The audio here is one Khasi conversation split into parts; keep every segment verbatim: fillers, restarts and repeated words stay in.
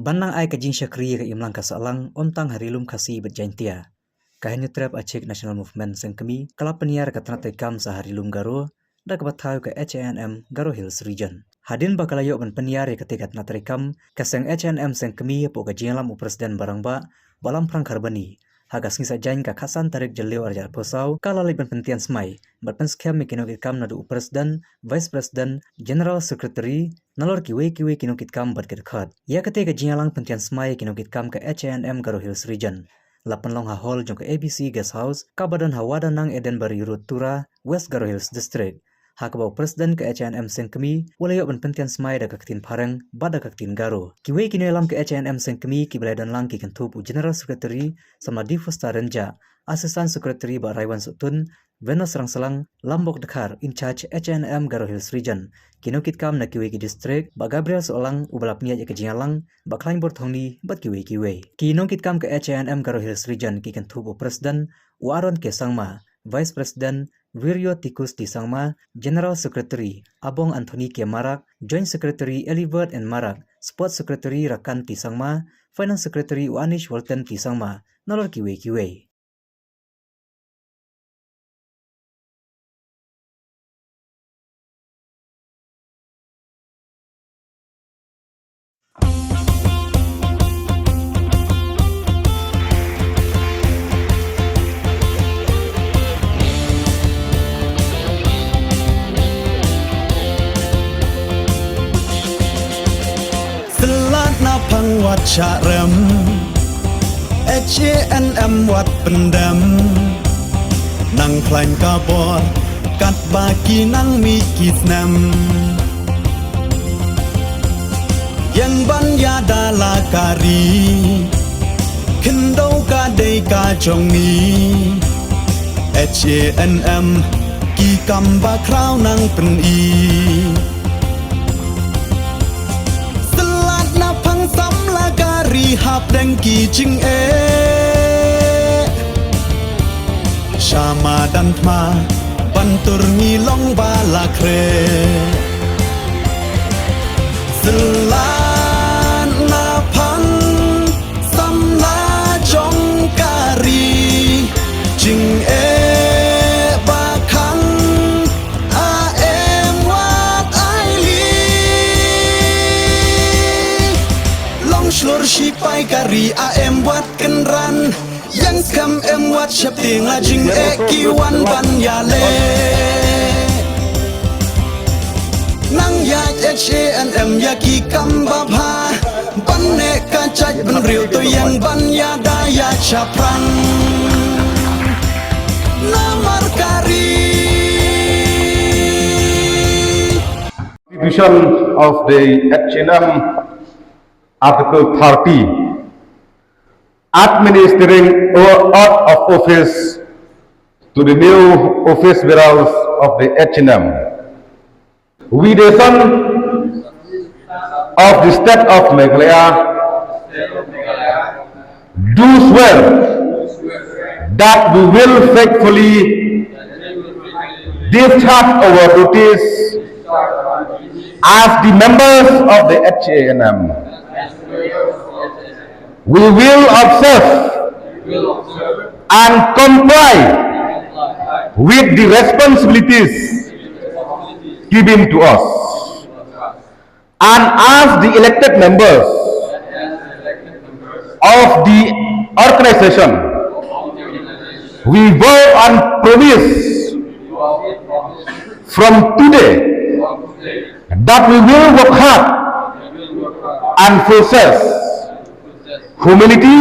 Ban nang ai ka jingshakri ïa ka imlang ka sahlang, ym tang ha ri lum Khasi bad Jaintia, ka Hynñiewtrep Achik National Movement Seng Kmie ka la pynïar ïa ka tnat treikam sha ha ri lum Garo da kaba thaw ïa ka H A N M Garo Hills Region. Hadien ba ka la ïoh ban pynïar ïa katei ka tnat treikam, ka seng H A N M Seng Kmie hapoh ka jingïalam u President Barangbah Bah Lamphrang Kharbani, ha ka sngi Saitjaiñ ka khatsan tarik Jylliew arhajar arphew saw, ka la leit ban pyntian smai bad pynskhem ïa ki nongkitkam naduh u President, Vice President, General Secretary, nalor kiwei kiwei ki nongkitkam bad ki dkhot. Ïa katei ka jingïalang pyntian smai ïa ki nongkitkam ka H A N M Garo Hills Region la pynlong ha hall jong ka A B C Guest House, kaba don ha Wadanang Edenbari Road, Tura, West Garo Hills District, ha kaba u President ka H A N M Seng Kmie u la ïoh ban pyntian smai da ka ktien phareng bad da ka ktien Garo. Kiwei ki nongïalam ka H A N M Seng Kmie kiba la ïadon lang ki kynthup u General Secretary Samla D Foster Rynjah, Assistant Secretary Bah Raiwan Sohtun, Venus Rangsalang, Lambok Dkhar, in charge H A N M Garo Hills Region, ki nongkitkam na kiwei ki district, Bah Gabriel Sohlang uba la pynïaid ïa ka jingïalang, Bah Khlaiñbor Thongni bad kiwei kiwei. Ki nongkitkam ka H A N M Garo Hills Region ki kynthup u President u Aaron K Sangma, Vice President Wirjo Tikus T Sangma, General Secretary Abong Anthony K Marak, Joint Secretary Elivert N Marak, Sports Secretary Rakan T Sangma, Finance Secretary u Anish Walton T Sangma, nalor kiwei kiwei. Sylla na phang wat shah rem, H A N M wat pyndem, nang khlaiñ ka bor katba ki nang mih ki snem. Ïeng ban ïada la ka ri, khyndew ka dei ka jong ngi. H A N M ki kam ba khraw nang pyni. Sylla na phang samla ka ri hapdeng ki jingeh, sha madan thma ban tur ngi long ba la khreh. Sylla na phang samla jong ka ri, jingeh ba khang a em wat ailad. Long shlur shipai ka ri a em wat kynran, ïeng skhem em wat sheptieng, la jingeh ki wan ban ïaleh. Nang ïaid H A N M ïa ki kam ba bha, ban neh ka jaitbynriew, to ïeng ban ïada ïa shaphrang. Namar ka ri. Constitution of the H A N M, Article thirty, administering o-, oath of office to the new office bearers of the H A N M. We, the son of the state of Meghalaya, do swear that we will faithfully discharge our duties as the members of the H A N M. We will observe and comply with the responsibilities given to us. And as the elected members of the organization, we vow and promise from today that we will work hard and possess humility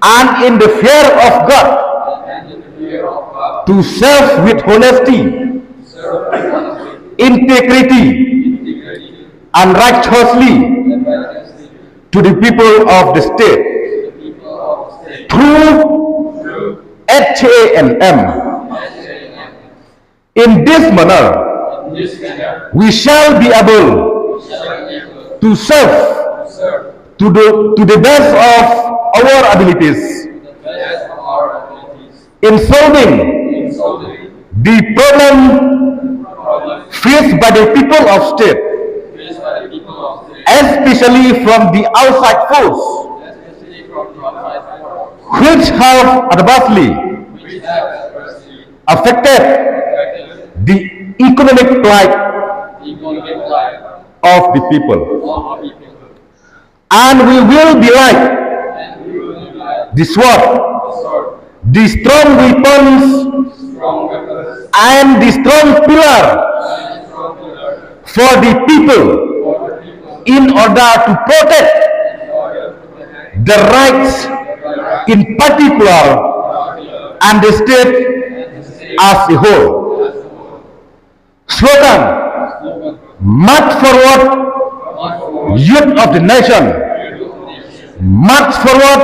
and in the fear of God to serve with honesty, integrity, and righteously to the people of the state through H A N M. In this manner, we shall be able to serve to the, to the best of our abilities, in solving the problem faced by the people of state, as especially from the outside force, which have adversely affected the economic plight of the people. And we will be like the sword, the strong weapons, and the strong pillar for the people in order to protect the rights in particular and the state as a whole. Slogan: March forward, youth of the nation. March forward,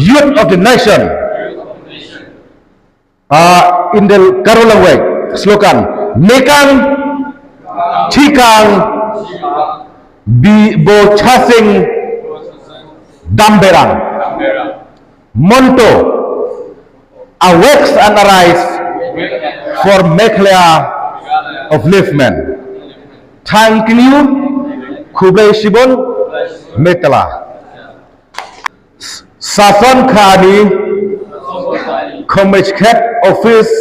youth of the nation. Uh, in the Garo language, slogan: Mekang, Chikang, Bibo Chasing, Damberang. Motto: Awake and arise for Meghalaya upliftment. Thank you. Khublei shibun. Metla. Sason Khani, Commerce Head Office,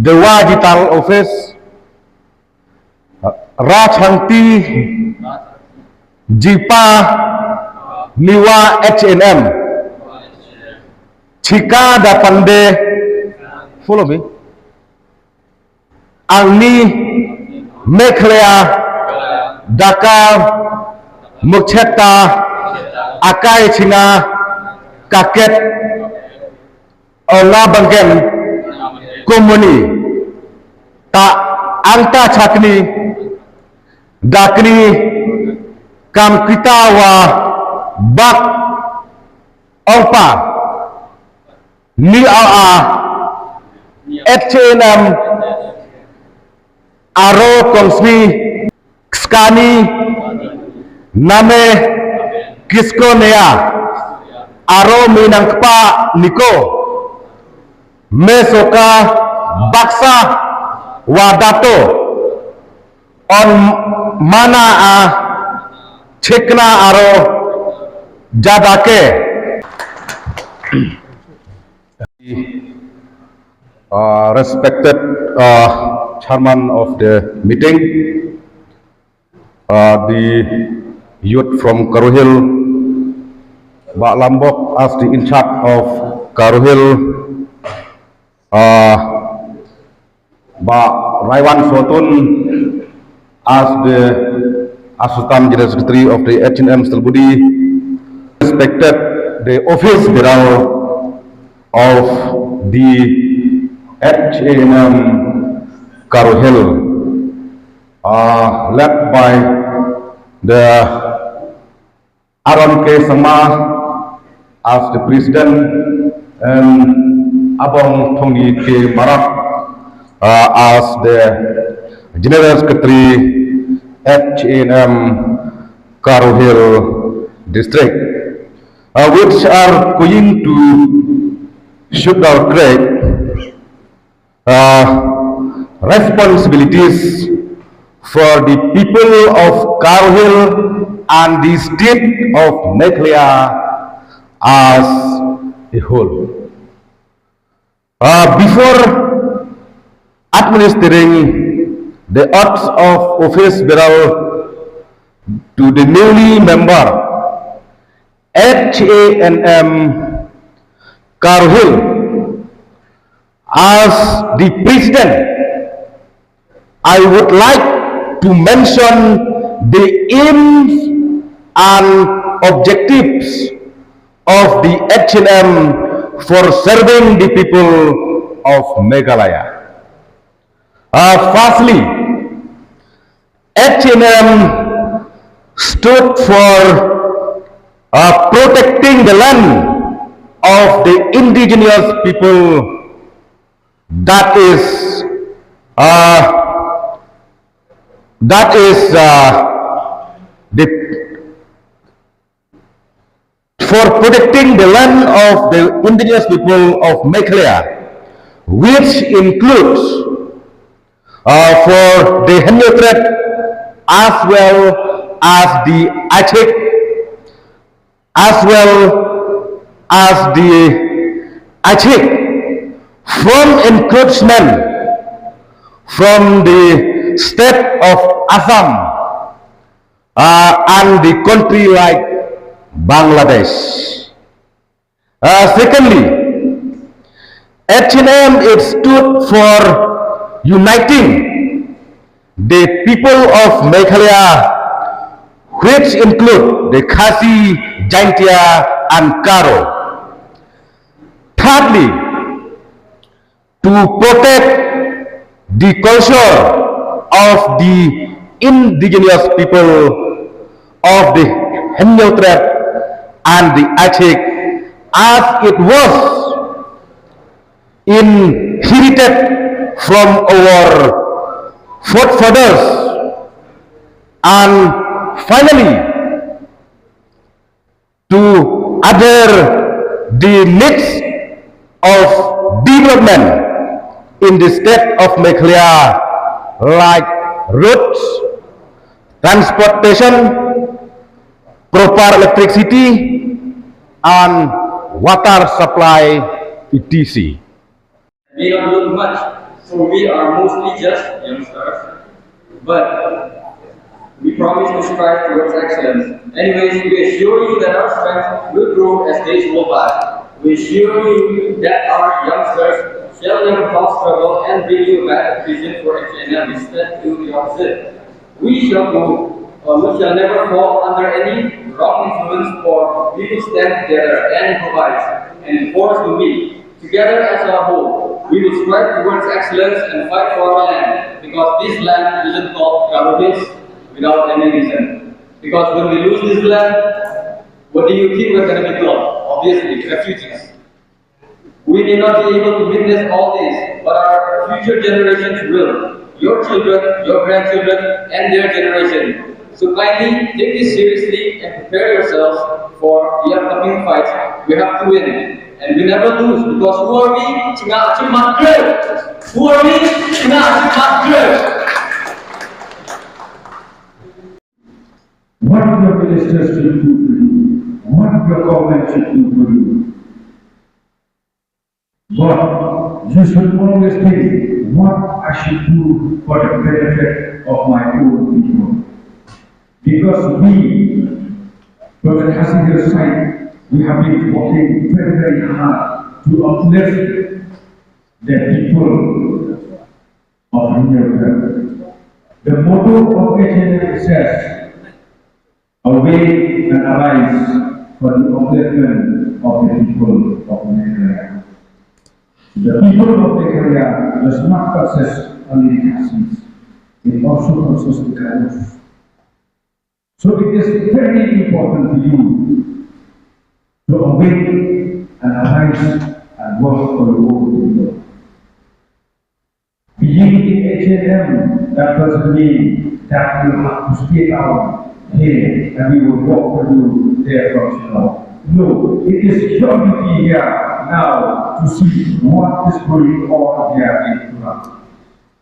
Dewa Digital Office, Rachangti, Jipa, Niwa H and M, Chika da Pande, follow me. Angni, Meghalaya, Daka, Mukcheta, Akai Chinga, Kaket, Onga Bangken, Kumuni, Ta Angta Chakni, Dakni, Kamkita wa Bak, Ongpa, Ni Aw A, H and M, Aro Kongsmi, Skani, Name, Kisko Nea, Aro Minangkpa Niko, Mesoka, Baksa, Wadato, On Mana A, Chikna Aro, Jadake. Uh, respected uh, chairman of the meeting, uh, the youth from Garo Hill, Bah Lambok as the in charge of Garo Hill, uh, Bah Raiwan Sotun as the Assistant General Secretary of the H and M Stalbudi, respected the office bearer of the H and M Garo Hill, uh, led by the Aaron K Sangma as the president and Abong Thongni K Marak, uh, as the general secretary, H and M Garo Hill district, uh, which are going to shoot our great uh, responsibilities for the people of Garo Hill and the state of Meghalaya as a whole. Uh, before administering the oaths of office bearer to the newly member H and M Garo Hill, as the president, I would like to mention the aims and objectives of the H and M for serving the people of Meghalaya. Uh, firstly, H and M stood for uh, protecting the land of the indigenous people. That is, uh, that is uh, the for protecting the land of the indigenous people of Meghalaya, which includes uh, for the Hynñiewtrep as well as the Achik, as well as the Achik from encroachment from the state of Assam, uh, and the country like Bangladesh. Uh, secondly, H N M, it stood for uniting the people of Meghalaya, which include the Khasi, Jaintia, and Garo. Thirdly, to protect the culture of the indigenous people of the Hynñiewtrep and the Achik, as it was inherited from our forefathers, and finally to other the needs of development in the state of Meghalaya, like roads, transportation, proper electricity, and water supply, et cetera. May not look much, for we are mostly just youngsters. But we promise to strive towards excellence. Anyways, we assure you that our strength will grow as days roll by. We assure you that our youngsters shall never cause trouble and bring you a bad impression for H N M. Instead, it will be the opposite. We shall go, uh, we shall never fall under any wrong influence, for we will stand together and improvise and force the weak. Together as a whole, we will strive towards excellence and fight for our land, because this land isn't called Garo Hills without any reason. Because when we lose this land, what do you think we're gonna be called? Obviously, refugees. We may not be able to witness all this, but our future generations will. Your children, your grandchildren, and their generation. So kindly take this seriously and prepare yourselves for the upcoming fights we have to win. And we never lose, because who are we? Chinga Achim Matkre. Who are we? Chinga Achim Matkre. What your ministers should do for you, what your government should do for you. But you should always think what I should do for the benefit of my own people. Because we, from the Khasi Hills side, we have been working very, very hard to uplift the people of Hynñiewtrep. The motto of H N M says, "Awake and arise for the upliftment of the people of Meghalaya." The people of Meghalaya does not consist only the Khasis. It also consists the Garos. So it is very important to you to awake and arise and work for your own people. Being in H N M, that doesn't mean that you have to stay down here and we will work for you there from Shillong. No, it is your duty here now to see what is going on here in Tura.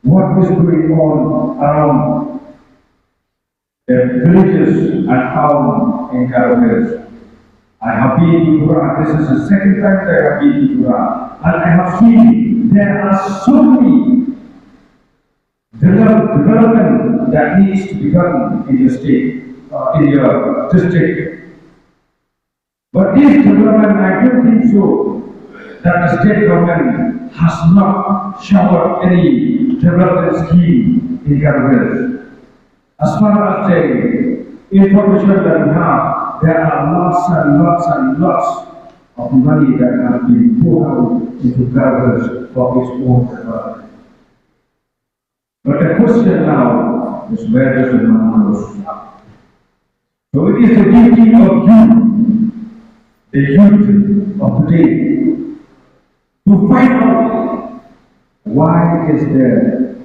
What is going on around the villages and town in Garo Hills. I have been to Tura. This is the second time that I have been to Tura. And I have seen there are so many develop-, development that needs to be done in the state, uh, in your district. But this development, I don't think so, that the state government has not showered any development scheme in Garo Hills. As far as the information that we have, there are lots and lots and lots of money that have been poured out into Garo Hills for its own development. But the question now is, where does the money go? So it is the duty of you, the youth of today, to find out why is there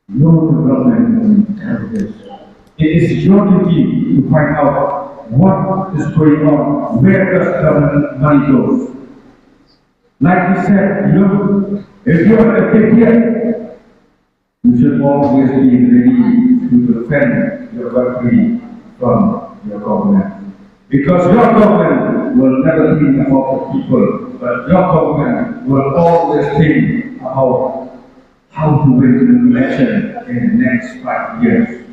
no development in Garo Hills. It is your duty to find out what is going on, where does the money goes. Like we said, you know, if you are a patriot, you should always be ready to defend your country from your government. Because your government will never think about the people, but your government will always think about how to win the election in the next five years.